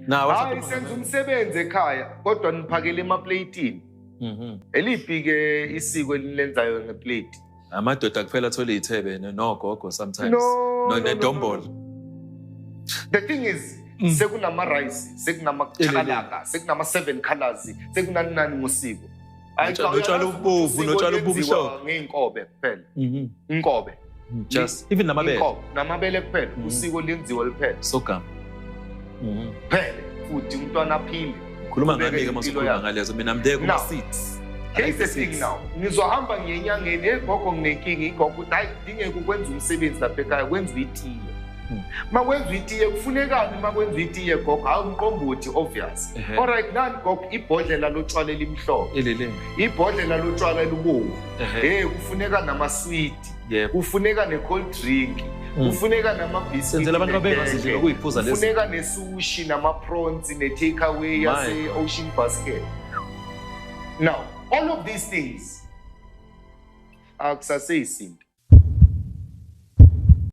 Nawe. Hayi, senza umsebenzi ekhaya, kodwa niphakele emapleyitini. Eliphi-ke isiko elilenzayo ngeplate? Amadoda kuphela athole iy'thebe, nogogo sometimes. No, No, no, no, nedombolo. no. The thing is, sekunama-rice, sekunama-chakalaka, sekunama-seven colors, sekunani nani ngosiko. Hayi, cha, Notshwala uyazi obubovu, ukuthi usiko notshwala lwenziwa obumhlophe. ngey'nkobe kuphela, inkobe. Just even namabele. Inkobe namabele kuphela. Usiko lenziwa liphela. Sogama. Kuphele futhi umntwana aphile. Khuluma Ubeke ngami-ke impilo masukhuluma yakhe. ngalezo. Mina I'm there Now, kuma-seats. I here's like the the thing seats. now, ngizohamba ngiye enyangeni, hey gogo, nginenkinga. Igogo uthi, hayi, kudingeka ukwenza umsebenzi lapha ekhaya, kwenziwa itiye. Ma kwenziwa itiye, kufunekani ma kwenziwa itiye, gogo? Hayi, umqombothi, obvious. Alright, nani gogo? Ibhodlela lotshwala elimhlophe, Elele. Ibhodlela lotshwala elibovu. Hey, kufuneka namaswidi, kufuneka ne-cold drink, kufuneka namabhiskiti, Senzela abantu babengazi nje nekeke. lokuyiphuza lezi. Kufuneka ne-sushi, nama-prawns, ne-take away My yase-Ocean Basket. Now, all of these things akusaseyisinto.